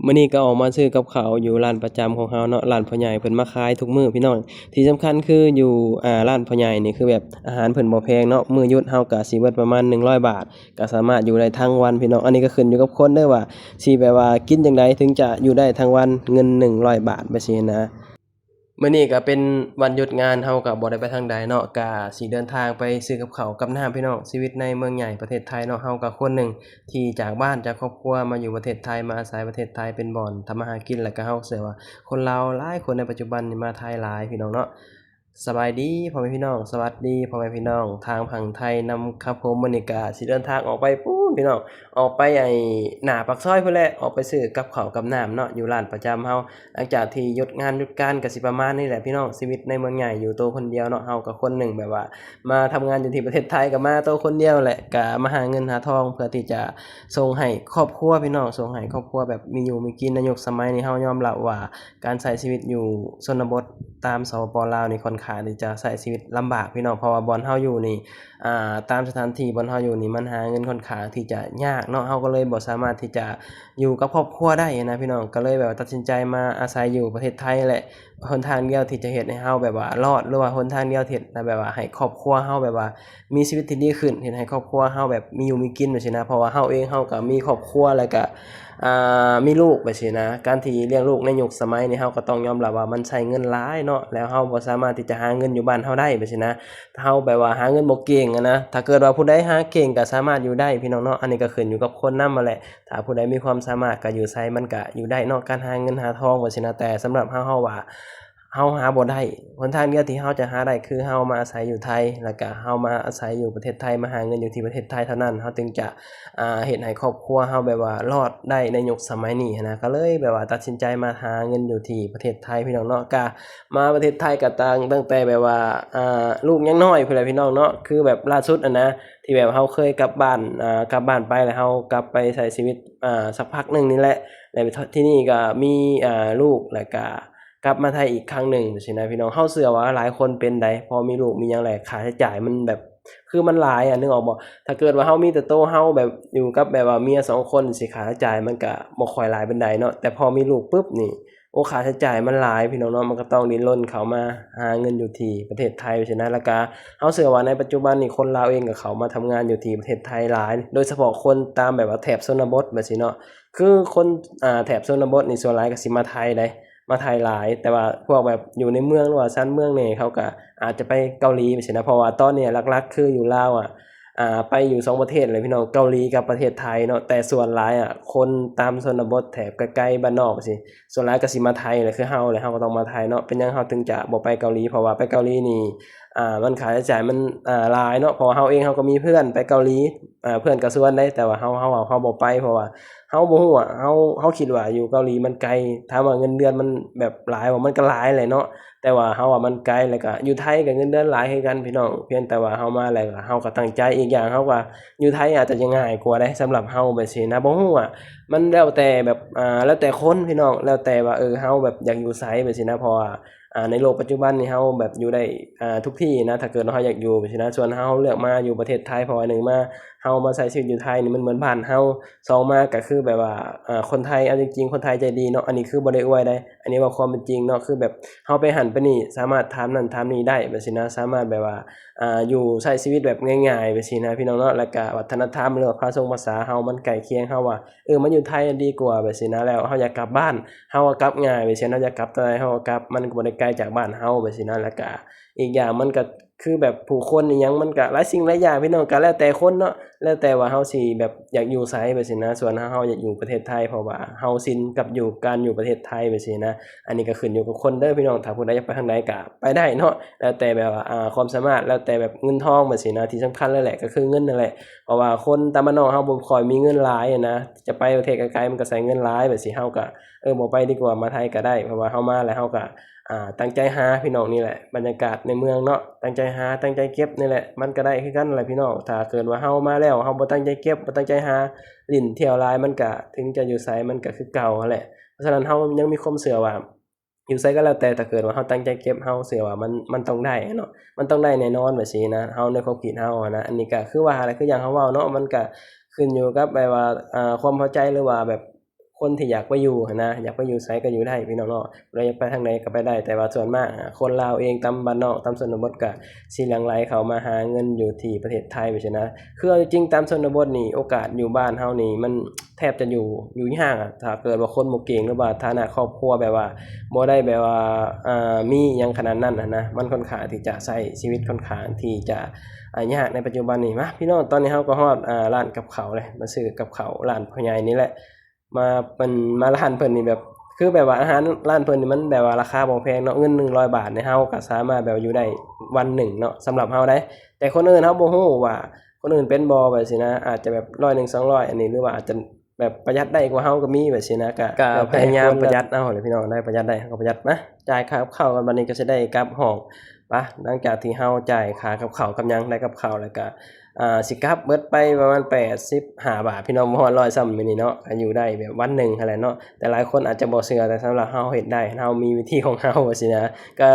ມື້ນີ້ກໍອອກມາຊື້ກັບເຂົ້າຢູ່ຮ້ານປະຈຳຂອງເຮົາເນາະ, ຮ້ານພໍ່ໃຫຍ່ເພິ່ນມາຂາຍທຸກມື້ພີ່ນ້ອງ. ທີ່ສຳຄັນຄືຢູ່ ອ່າ ຮ້ານພໍ່ໃຫຍ່ນີ້ຄືແບບອາຫານເພິ່ນບໍ່ແພງເນາະ, ມື້ຢຸດເຮົາກໍຊິເບິດປະມານໜຶ່ງຮ້ອຍບາດ ກໍສາມາດຢູ່ໄດ້ທັງວັນພີ່ນ້ອງ. ອັນນີ້ກໍຂຶ້ນຢູ່ກັບຄົນເດີ້ວ່າຊິແບບວ່າກິນຈັ່ງໃດເຖິງຈະຢູ່ໄດ້ທັງວັນ ເງິນໜຶ່ງຮ້ອຍບາດແບບຊີ້ນະ. ມື້ນີ້ກໍເປັນວັນຢຸດງານ ເຮົາກໍບໍ່ໄດ້ໄປທາງໃດເນາະ, ກະຊິເດີນທາງໄປຊື້ກັບເຂົ້າກັບນ້ຳພີ່ນ້ອງ. ຊີວິດໃນເມືອງໃຫຍ່ປະເທດໄທເນາະ, ເຮົາກໍຄົນໜຶ່ງທີ່ຈາກບ້ານຈາກຄອບຄົວມາຢູ່ປະເທດໄທ ມາອາໄສປະເທດໄທເປັນບ່ອນທຳມາຫາກິນ, ແລ້ວກໍເຮົາເຊື່ອວ່າຄົນລາວຫຼາຍຄົນໃນປັດຈຸບັນນີ້ມາໄທຫຼາຍພີ່ນ້ອງເນາະ. ສະບາຍດີພໍ່ແມ່ພີ່ນ້ອງ, ສະຫວັດດີພໍ່ແມ່ພີ່ນ້ອງທາງຝັ່ງໄທນຳຄັບຜົມ. ມື້ນີ້ກະຊິເດີນທາງອອກໄປພຸ້ນພີ່ນ້ອງ, ອອກໄປໄອ້ໜ້າປາກຊອຍພຸ້ນແຫຼະ, ອອກໄປຊື້ກັບເຂົ້າກັບນ້ຳເນາະ ຢູ່ຮ້ານປະຈຳເຮົາ. ຫຼັງຈາກທີ່ຢຸດງານຢຸດການກໍຊິປະມານນີ້ແຫຼະພີ່ນ້ອງ, ຊີວິດໃນເມືອງໃຫຍ່ຢູ່ໂຕຄົນດຽວເນາະ. ເຮົາກໍຄົນໜຶ່ງແບບວ່າມາທຳງານຢູ່ທີ່ປະເທດໄທກໍມາໂຕຄົນດຽວແຫຼະ, ກໍມາຫາເງິນຫາທອງເພື່ອທີ່ຈະສົ່ງໃຫ້ຄອບຄົວພີ່ນ້ອງ, ສົ່ງໃຫ້ຄອບຄົວແບບມີຢູ່ມີກິນ. ໃນຍຸກສະໄໝນີ້ເຮົາຍອມຮັບວ່າການໃຊ້ຊີວິດຢູ່ຊົນນະບົດຕາມ ສປປ ລາວນີ້ ຂ້ອນຂ້າງທີ່ຈະໃຊ້ຊີວິດລຳບາກພີ່ນ້ອງ, ເພາະວ່າບ່ອນເຮົາຢູ່ນີ້ ອ່າ ຕາມສະຖານທີ່ບ່ອນເຮົາຢູ່ນີ້ ມັນຫາເງິນຂ້ອນຂ້າງທີ່ຈະຍາກເນາະ, ເຮົາກໍເລີຍບໍ່ສາມາດທີ່ຈະຢູ່ກັບຄອບຄົວໄດ້ນະພີ່ນ້ອງ. ກໍເລີຍແບບວ່າຕັດສິນໃຈມາອາໄສຢູ່ປະເທດໄທແຫຼະ, ຫົນທາງດຽວທີ່ຈະເຮັດໃຫ້ເຮົາແບບວ່າລອດ ຫຼືວ່າຫົນທາງດຽວທີ່ເຮັດໃຫ້ແບບວ່າໃຫ້ຄອບຄົວເຮົາແບບວ່າມີຊີວິດທີ່ດີຂຶ້ນ, ເຮັດໃຫ້ຄອບຄົວເຮົາແບບມີຢູ່ມີກິນແບບຊີ້ນະ. ເພາະວ່າເຮົາເອງເຮົາກໍມີຄອບຄົວ ແລ້ວກໍ ອ່າ ມີລູກແບບຊີ້ນະ. ການທີ່ລ້ຽງລູກໃນຍຸກສະໄໝນີ້ ເຮົາກໍຕ້ອງຍອມຮັບວ່າມັນໃຊ້ເງິນຫຼາຍເນາະ, ແລ້ວເຮົາບໍ່ສາມາດທີ່ຈະຫາເງິນຢູ່ບ້ານເຮົາໄດ້ແບບຊີ້ນະ. ເຮົາແບບວ່າຫາເງິນບໍ່ເກັ່ງຫັ້ນນະ, ຖ້າເກີດວ່າຜູ້ໃດຫາເກັ່ງກໍສາມາດຢູ່ໄດ້ພີ່ນ້ອງເນາະ. ອັນນີ້ກໍຂຶ້ນຢູ່ກັບຄົນນຳຫັ້ນແຫຼະ, ຖ້າຜູ້ໃດມີຄວາມສາມາດກໍຢູ່ໃສມັນກໍຢູ່ໄດ້ເນາະ, ການຫາເງິນຫາທອງແບບຊີ້ນະ. ແຕ່ສຳລັບເຮົາ ເຮົາວ່າເຮົາຫາບໍ່ໄດ້, ຫົນທາງດຽວທີ່ເຮົາຈະຫາໄດ້ຄືເຮົາມາອາໄສຢູ່ໄທ, ແລ້ວກະເຮົາມາອາໄສຢູ່ປະເທດໄທ, ມາຫາເງິນຢູ່ທີ່ປະເທດໄທເທົ່ານັ້ນ ເຮົາຈຶ່ງຈະ ອ່າ ເຮັດໃຫ້ຄອບຄົວເຮົາແບບວ່າລອດໄດ້ໃນຍຸກສະໄໝນີ້ຫັ້ນນະ. ກໍເລີຍແບບວ່າຕັດສິນໃຈມາຫາເງິນຢູ່ທີ່ປະເທດໄທພີ່ນ້ອງເນາະ. ກະມາປະເທດໄທກໍຕັ້ງ ຕັ້ງແຕ່ແບບວ່າ ອ່າ ລູກຍັງນ້ອຍພຸ້ນແຫຼະພີ່ນ້ອງເນາະ, ຄືແບບລ່າສຸດຫັ້ນນະ ທີ່ແບບເຮົາເຄີຍກັບບ້ານ ອ່າ ກັບບ້ານໄປ ແລ້ວເຮົາກັບໄປໃຊ້ຊີວິດ ອ່າ ສັກພັກໜຶ່ງນີ້ແຫຼະ, ແລ້ວທີ່ນີ້ກໍມີ ອ່າ ລູກ ແລ້ວກະກັບມາໄທອີກຄັ້ງໜຶ່ງຊີ້ນະພີ່ນ້ອງ. ເຮົາເຊື່ອວ່າຫຼາຍຄົນເປັນໃດ, ພໍມີລູກມີຫຍັງແລ້ວ ຄ່າໃຊ້ຈ່າຍມັນແບບ ຄືມັນຫຼາຍອະ ນຶກອອກບໍ່? ຖ້າເກີດວ່າເຮົາມີແຕ່ໂຕເຮົາ ແບບຢູ່ກັບແບບວ່າເມຍສອງຄົນຊີ້ ຄ່າໃຊ້ຈ່າຍມັນກະບໍ່ຄ່ອຍຫຼາຍປານໃດເນາະ, ແຕ່ພໍມີລູກປຶບນີ້ ໂອ້ ຄ່າໃຊ້ຈ່າຍມັນຫຼາຍພີ່ນ້ອງເນາະ, ມັນກໍຕ້ອງດີ້ນລົນເຂົ້າມາຫາເງິນຢູ່ທີ່ປະເທດໄທຊີ້ນະ. ແລ້ວກະເຮົາເຊື່ອວ່າໃນປັດຈຸບັນນີ້ ຄົນລາວເອງກໍເຂົ້າມາທຳງານຢູ່ທີ່ປະເທດໄທຫຼາຍ, ໂດຍສະເພາະຄົນຕາມແບບວ່າແຖບຊົນນະບົດແບບຊີ້ເນາະ. ຄືຄົນ ອ່າ ແຖບຊົນນະບົດນີ້ ສ່ວນຫຼາຍກໍຊິມາໄທໃດ ມາໄທຫຼາຍ, ແຕ່ວ່າພວກແບບຢູ່ໃນເມືອງ ຫຼືວ່າຊານເມືອງນີ້ ເຂົາກໍອາດຈະໄປເກົາຫຼີຊີ້ນະ. ເພາະວ່າຕອນນີ້ຫຼັກໆຄືຢູ່ລາວອະ ອ່າ ໄປຢູ່ສອງປະເທດເລີຍພີ່ນ້ອງ, ເກົາຫຼີກັບປະເທດໄທເນາະ. ແຕ່ສ່ວນຫຼາຍອະ ຄົນຕາມຊົນນະບົດແຖບໃກ້ໆບ້ານນອກຊີ້ ສ່ວນຫຼາຍກໍຊິມາໄທແຫຼະ. ຄືເຮົາແຫຼະ ເຮົາກໍຕ້ອງມາໄທເນາະ. ເປັນຫຍັງເຮົາເຖິງຈະບໍ່ໄປເກົາຫຼີ? ເພາະວ່າໄປເກົາຫຼີນີ້ ອ່າ ມັນຄ່າໃຊ້ຈ່າຍມັນ ອ່າ ຫຼາຍເນາະ, ເພາະວ່າເຮົາເອງເຮົາກໍມີເພື່ອນໄປເກົາຫຼີ ອ່າ ເພື່ອນກໍຊວນໄດ໋, ແຕ່ວ່າເຮົາ ເຮົາ ເຮົາບໍ່ໄປ ເພາະວ່າເຮົາບໍ່ຮູ້ອະ ເຮົາ ເຮົາຄິດວ່າຢູ່ເກົາຫຼີມັນໄກ. ຖາມວ່າເງິນເດືອນມັນແບບຫຼາຍບໍ່? ມັນກໍຫຼາຍແຫຼະເນາະ, ແຕ່ວ່າເຮົາວ່າມັນໄກ, ແລ້ວກໍຢູ່ໄທກໍເງິນເດືອນຫຼາຍຄືກັນພີ່ນ້ອງ, ພຽງແຕ່ວ່າເຮົາມາແລ້ວກໍເຮົາກໍຕັ້ງໃຈ. ອີກຢ່າງເຮົາວ່າຢູ່ໄທອາດຈະຍັງງ່າຍກວ່າໄດ໋ ສຳລັບເຮົາແບບຊີ້ນະ, ບໍ່ຮູ້ອະ ມັນແລ້ວແຕ່ແບບ ອ່າ ແລ້ວແຕ່ຄົນພີ່ນ້ອງ, ແລ້ວແຕ່ວ່າ ເອີ ເຮົາແບບຢາກຢູ່ໃສແບບຊີ້ນະ. ເພາະວ່າ ອ່າ ໃນໂລກປັດຈຸບັນນີ້ເຮົາແບບຢູ່ໄດ້ ອ່າ ທຸກທີ່ນະ ຖ້າເກີດວ່າເຮົາຢາກຢູ່ຊີ້ນະ. ສ່ວນເຮົາເລືອກມາຢູ່ປະເທດໄທ ເພາະວ່າໜຶ່ງມາເຮົາມາໃຊ້ຊີວິດຢູ່ໄທນີ້ມັນເໝືອນບ້ານເຮົາ, ສອງມາກໍຄືແບບວ່າ ອ່າ ຄົນໄທ ເອົາຈິງໆ ຄົນໄທໃຈດີເນາະ. ອັນນີ້ຄືບໍ່ໄດ້ອວຍໃດ໋, ອັນນີ້ເວົ້າຄວາມເປັນຈິງເນາະ, ຄືແບບເຮົາໄປຫັ້ນໄປນີ້ ສາມາດຖາມນັ້ນຖາມນີ້ໄດ້ແບບຊີ້ນະ, ສາມາດແບບວ່າ ອ່າ ຢູ່ໃຊ້ຊີວິດແບບງ່າຍໆແບບຊີ້ນະພີ່ນ້ອງເນາະ. ແລ້ວກໍວັດທະນະທຳ ຫຼືວ່າພາຊົງພາສາເຮົາມັນໃກ້ຄຽງ, ເຮົາວ່າ ເອີ ມາຢູ່ໄທດີກວ່າແບບຊີ້ນະ. ແລ້ວເຮົາຢາກກັບບ້ານ ເຮົາກໍກັບງ່າຍແບບຊີ້ນະ, ຢາກກັບຕອນໃດເຮົາກໍກັບ, ມັນກໍບໍ່ໄດ້ໄກຈາກບ້ານເຮົາແບບຊີ້ນະ. ແລ້ວກະອີກຢ່າງມັນກະຄືແບບຜູ້ຄົນອີ່ຫຍັງ ມັນກະຫຼາຍສິ່ງຫຼາຍຢ່າງພີ່ນ້ອງ, ກະແລ້ວແຕ່ຄົນເນາະ, ແລ້ວແຕ່ວ່າເຮົາຊິແບບຢາກຢູ່ໃສແບບຊີ້ນະ. ສ່ວນເຮົາ ເຮົາຢາກຢູ່ປະເທດໄທ ເພາະວ່າເຮົາຊິນກັບຢູ່ ການຢູ່ປະເທດໄທແບບຊີ້ນະ. ອັນນີ້ກະຂຶ້ນຢູ່ກັບຄົນເດີພີ່ນ້ອງ, ຖ້າຜູ້ໃດຢາກໄປທາງໃດກະໄປໄດ້ເນາະ, ແລ້ວແຕ່ແບບວ່າ ອ່າ ຄວາມສາມາດ, ແລ້ວແຕ່ແບບເງິນທອງແບບຊີ້ນະ. ທີ່ສຳຄັນເລີຍແຫຼະ ກະຄືເງິນນັ້ນແຫຼະ, ເພາະວ່າຄົນຕາມບ້ານນອກເຮົາບໍ່ຄ່ອຍມີເງິນຫຼາຍນະ, ຈະໄປປະເທດໄກໆ ມັນກໍໃຊ້ເງິນຫຼາຍແບບຊີ້. ເຮົາກໍ ເອີ ບໍ່ໄປດີກວ່າ, ມາໄທກໍໄດ້, ເພາະວ່າເຮົາມາແລ້ວເຮົາກໍ ອ່າ ຕັ້ງໃຈຫາພີ່ນ້ອງ. ນີ້ແຫຼະບັນຍາກາດໃນເມືອງເນາະ, ຕັ້ງໃຈຫາ ຕັ້ງໃຈເກັບນີ້ແຫຼະ, ມັນກໍໄດ້ຄືກັນແຫຼະພີ່ນ້ອງ. ຖ້າເກີດວ່າເຮົາມາແລ້ວ ເຮົາບໍ່ຕັ້ງໃຈເກັບ ບໍ່ຕັ້ງໃຈຫາ ຫຼິ້ນທ່ຽວຫຼາຍ, ມັນກໍ ເຖິງຈະຢູ່ໃສມັນກໍຄືເກົ່າຫັ້ນແຫຼະ. ເພາະສະນັ້ນເຮົາຍັງມີຄວາມເຊື່ອວ່າ ຢູ່ໃສກໍແລ້ວແຕ່ ຖ້າເກີດວ່າເຮົາຕັ້ງໃຈເກັບ ເຮົາເຊື່ອວ່າມັນ ມັນຕ້ອງໄດ້ເນາະ, ມັນຕ້ອງໄດ້ແນ່ນອນແບບຊີ້ນະ, ເຮົາ ໃນຄວາມຄິດເຮົາຫັ້ນນະ. ອັນນີ້ກໍຄືວ່າແຫຼະ ຄືຢ່າງເຮົາເວົ້າເນາະ, ມັນກໍຂຶ້ນຢູ່ກັບແບບວ່າ ອ່າ ຄວາມພໍໃຈ ຫຼືວ່າແບບ ຄົນທີ່ຢາກໄປຢູ່ຫັ້ນນະ ຢາກໄປຢູ່ໃສກໍຢູ່ໄດ້ພີ່ນ້ອງເນາະ ຜູ້ໃດຢາກໄປທາງໃດກໍໄປໄດ້ ແຕ່ວ່າສ່ວນມາກ ອາ ຄົນລາວເອງຕາມບ້ານນອກຕາມຊົນນະບົດກໍຊິຫຼັ່ງໄຫຼເຂົ້າມາຫາເງິນຢູ່ທີ່ປະເທດໄທວ່າຊັ້ນນະ. ຄືເອົາຈິງໆ ຕາມຊົນນະບົດນີ້ ໂອກາດຢູ່ບ້ານເຮົານີ້ມັນແທບຈະຢູ່ ຢູ່ຍາກອະ ຖ້າເກີດວ່າຄົນບໍ່ເກັ່ງ ຫຼືວ່າຖານະຄອບຄົວແບບວ່າບໍ່ໄດ້ແບບວ່າ ອ່າ ມີຫຍັງຂະໜາດນັ້ນຫັ້ນນະ ມັນຂ້ອນຂ້າງທີ່ຈະໃຊ້ຊີວິດຂ້ອນຂ້າງທີ່ຈະ ອ່າ ຍາກໃນປັດຈຸບັນນີ້. ມາ ພີ່ນ້ອງ ຕອນນີ້ເຮົາກໍຮອດ ອ່າ ຮ້ານກັບເຂົ້າແລ້ວ ມາຊື້ກັບເຂົ້າຮ້ານພໍ່ໃຫຍ່ນີ້ແຫຼະ. ມາ ເພິ່ນ ມາຮ້ານເພິ່ນນີ້ແບບ ຄືແບບວ່າອາຫານຮ້ານເພິ່ນນີ້ມັນແບບວ່າລາຄາບໍ່ແພງເນາະ ເງິນໜຶ່ງຮ້ອຍບາດນີ້ ເຮົາກໍສາມາດແບບຢູ່ໄດ້ວັນໜຶ່ງເນາະ ສຳລັບເຮົາໄດ໋. ແຕ່ຄົນອື່ນເຮົາບໍ່ຮູ້ວ່າຄົນອື່ນເປັນບໍ່ ແບບຊີ້ນະ ອາດຈະແບບຮ້ອຍໜຶ່ງ ສອງຮ້ອຍ ອັນນີ້ ຫຼືວ່າອາດຈະແບບປະຢັດໄດ້ກວ່າເຮົາກໍມີ ແບບຊີ້ນະ. ກະ ກະ ແຕ່ ພະຍາຍາມປະຢັດເອົາແຫຼະພີ່ນ້ອງ ໄດ້ປະຢັດໄດ້ເຮົາກໍປະຢັດ. ມາ ຈ່າຍຄ່າກັບເຂົ້າກ່ອນ ບັດນີ້ກໍຊິໄດ້ກັບຫ້ອງ. ປະ ຫຼັງຈາກທີ່ເຮົາຈ່າຍຄ່າກັບເຂົ້າກັບຫຍັງ ໄດ້ກັບເຂົ້າແລ້ວກະ ອ່າ ຊິກັບເບິດໄປປະມານແປດສິບຫ້າບາດ ພີ່ນ້ອງ ບໍ່ຮອດຮ້ອຍຊ້ຳມື້ນີ້ເນາະ ກໍຢູ່ໄດ້ແບບວັນໜຶ່ງຫັ້ນແຫຼະເນາະ. ແຕ່ຫຼາຍຄົນອາດຈະບໍ່ເຊື່ອ ແຕ່ສຳລັບເຮົາເຮັດໄດ້ ເຮົາມີວິທີຂອງເຮົາວ່າຊີ້ນະ. ກໍ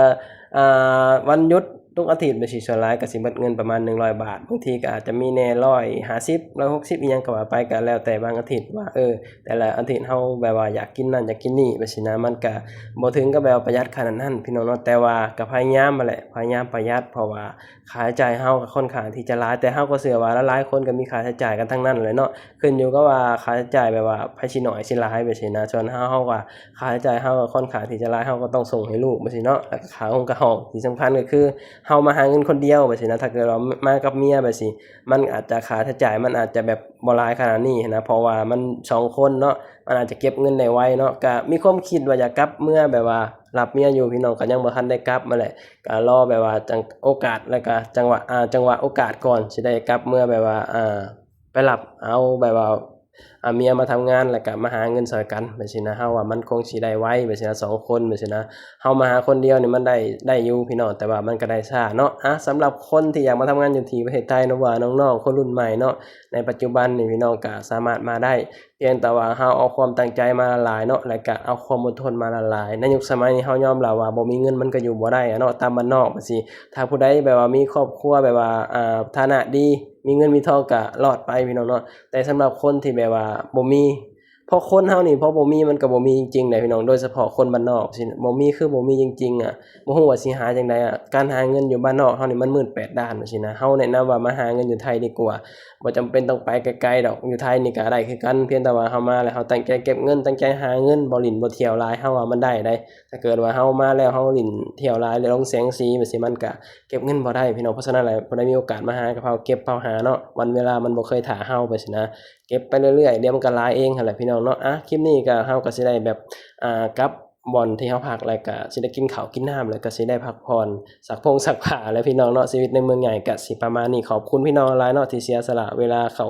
ອ່າ ວັນຢຸດທຸກອາທິດແບບຊີ້ ສ່ວນຫຼາຍກໍຊິເບິດເງິນປະມານໜຶ່ງຮ້ອຍບາດ ບາງທີກໍອາດຈະມີແດ່ຮ້ອຍຫ້າສິບ ຮ້ອຍຫົກສິບ ອີ່ຫຍັງກໍວ່າໄປ ກໍແລ້ວແຕ່ບາງອາທິດວ່າ ເອີ ແຕ່ລະອາທິດເຮົາແບບວ່າຢາກກິນນັ້ນຢາກກິນນີ້ແບບຊີ້ນະ ມັນກະບໍ່ເຖິງກັບແບບປະຢັດຂະໜາດນັ້ນພີ່ນ້ອງເນາະ. ແຕ່ວ່າກະພະຍາຍາມຫັ້ນແຫຼະ ພະຍາຍາມປະຢັດ ເພາະວ່າຄ່າໃຊ້ຈ່າຍເຮົາກະຂ້ອນຂ້າງທີ່ຈະຫຼາຍ ແຕ່ເຮົາກໍເຊື່ອວ່າຫຼາຍໆຄົນກະມີຄ່າໃຊ້ຈ່າຍກັນທັງນັ້ນແຫຼະເນາະ ຂຶ້ນຢູ່ກັບວ່າຄ່າໃຊ້ຈ່າຍແບບວ່າໃຜຊິໜ້ອຍຊິຫຼາຍແບບຊີ້ນະ. ສ່ວນເຮົາ ເຮົາກະຄ່າໃຊ້ຈ່າຍເຮົາກະຂ້ອນຂ້າງທີ່ຈະຫຼາຍ ເຮົາກໍຕ້ອງສົ່ງໃຫ້ລູກແບບຊີ້ເນາະ ແລ້ວກະຄ່າໂຮງກະຫ້ອງ ທີ່ສຳຄັນກໍຄືເຮົາມາຫາເງິນຄົນດຽວແບບຊີ້ນະ. ຖ້າເກີດວ່າມາກັບເມຍແບບຊີ້ ມັນອາດຈະຄ່າໃຊ້ຈ່າຍມັນອາດຈະແບບ ບໍ່ຫຼາຍຂະໜາດນີ້ຫັ້ນນະ ເພາະວ່າມັນສອງຄົນເນາະ ມັນອາດຈະເກັບເງິນໄດ້ໄວເນາະ. ກະມີຄວາມຄິດວ່າຢາກກັບເມືອແບບວ່າຮັບເມຍຢູ່ ພີ່ນ້ອງ ກະຍັງບໍ່ທັນໄດ້ກັບຫັ້ນແຫຼະ ກະລໍແບບວ່າຈັງ ໂອກາດ ແລ້ວກະຈັງຫວະ ອ່າ ຈັງຫວະໂອກາດກ່ອນ ຊິໄດ້ກັບເມືອແບບວ່າ ອ່າ ໄປຮັບເອົາແບບວ່າ ອ່າ ເມຍມາທຳງານ ແລ້ວກະມາຫາເງິນຊ່ອຍກັນແບບຊີ້ນະ. ເຮົາວ່າມັນຄົງຊິໄດ້ໄວແບບຊີ້ນະ ສອງຄົນແບບຊີ້ນະ. ເຮົາມາຫາຄົນດຽວນີ້ມັນໄດ້ ໄດ້ຢູ່ພີ່ນ້ອງ ແຕ່ວ່າມັນກໍໄດ້ຊ້າເນາະ. ອາ ສຳລັບຄົນທີ່ຢາກມາທຳງານຢູ່ທີ່ປະເທດໄທເນາະ ວ່ານ້ອງໆຄົນລຸ້ນໃໝ່ເນາະ ໃນປັດຈຸບັນນີ້ພີ່ນ້ອງກໍສາມາດມາໄດ້ ພຽງແຕ່ວ່າເຮົາເອົາຄວາມຕັ້ງໃຈມາຫຼາຍໆເນາະ ແລ້ວກະເອົາຄວາມອົດທົນມາຫຼາຍໆ. ໃນຍຸກສະໄໝນີ້ເຮົາຍອມຮັບວ່າບໍ່ມີເງິນມັນກໍຢູ່ບໍ່ໄດ້ອະເນາະ ຕາມບ້ານນອກວ່າຊີ້. ຖ້າຜູ້ໃດແບບວ່າມີຄອບຄົວແບບວ່າ ອ່າ ຖານະດີ ມີເງິນມີທອງກໍລອດໄປພີ່ນ້ອງເນາະ ແຕ່ສຳລັບຄົນທີ່ແບບວ່າບໍ່ມີ ເພາະຄົນເຮົານີ້ ເພາະບໍ່ມີມັນກໍບໍ່ມີຈິງໆເດ້ພີ່ນ້ອງ ໂດຍສະເພາະຄົນບ້ານນອກຊີ້ ບໍ່ມີຄືບໍ່ມີຈິງໆອະ ບໍ່ຮູ້ວ່າຊິຫາຈັ່ງໃດອະ. ການຫາເງິນຢູ່ບ້ານນອກເຮົານີ້ມັນມືດແປດດ້ານວ່າຊີ້ນະ. ເຮົາແນະນຳວ່າມາຫາເງິນຢູ່ໄທດີກວ່າ ບໍ່ຈຳເປັນຕ້ອງໄປໄກໆດອກ ຢູ່ໄທນີ້ກໍໄດ້ຄືກັນ ພຽງແຕ່ວ່າເຮົາມາແລ້ວເຮົາຕັ້ງໃຈເກັບເງິນ ຕັ້ງໃຈຫາເງິນ ບໍ່ຫຼິ້ນບໍ່ທ່ຽວຫຼາຍ ເຮົາວ່າມັນໄດ້ໄດ໋. ຖ້າເກີດວ່າເຮົາມາແລ້ວເຮົາຫຼິ້ນທ່ຽວຫຼາຍ ລົງແສງສີແບບຊີ້ ມັນກະເກັບເງິນບໍ່ໄດ້ພີ່ນ້ອງ. ເພາະສະນັ້ນແຫຼະ ຜູ້ໃດມີໂອກາດມາຫາກໍເຝົ້າເກັບເຝົ້າຫາເນາະ ວັນເວລາມັນບໍ່ເຄີຍຖ້າເຮົາແບບຊີ້ນະ. ເກັບໄປເລື້ອຍໆ ດຽວມັນກໍຫຼາຍເອງຫັ້ນແຫຼະພີ່ນ້ອງເນາະ. ອາ ຄລິບນີ້ກໍ ເຮົາກໍຊິໄດ້ແບບ ອ່າ ກັບບ່ອນທີ່ເຮົາພັກ ແລ້ວກໍຊິໄດ້ກິນເຂົ້າກິນນ້ຳ ແລ້ວກໍຊິໄດ້ພັກຜ່ອນ ຊັກພົງຊັກຜ້າແຫຼະພີ່ນ້ອງເນາະ. ຊີວິດໃນເມືອງໃຫຍ່ກໍຊິປະມານນີ້. ຂອບຄຸນພີ່ນ້ອງຫຼາຍໆເນາະ ທີ່ເສຍສະຫຼະເວລາເຂົ້າ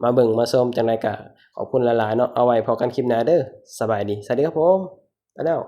ມາເບິ່ງມາຊົມ. ຈັ່ງໃດກໍຂອບຄຸນຫຼາຍໆເນາະ. ເອົາໄວ້ພໍ້ກັນຄລິບໜ້າເດີ. ສະບາຍດີ. ສະຫວັດດີຄັບຜົມ. ໄປແລ້ວ.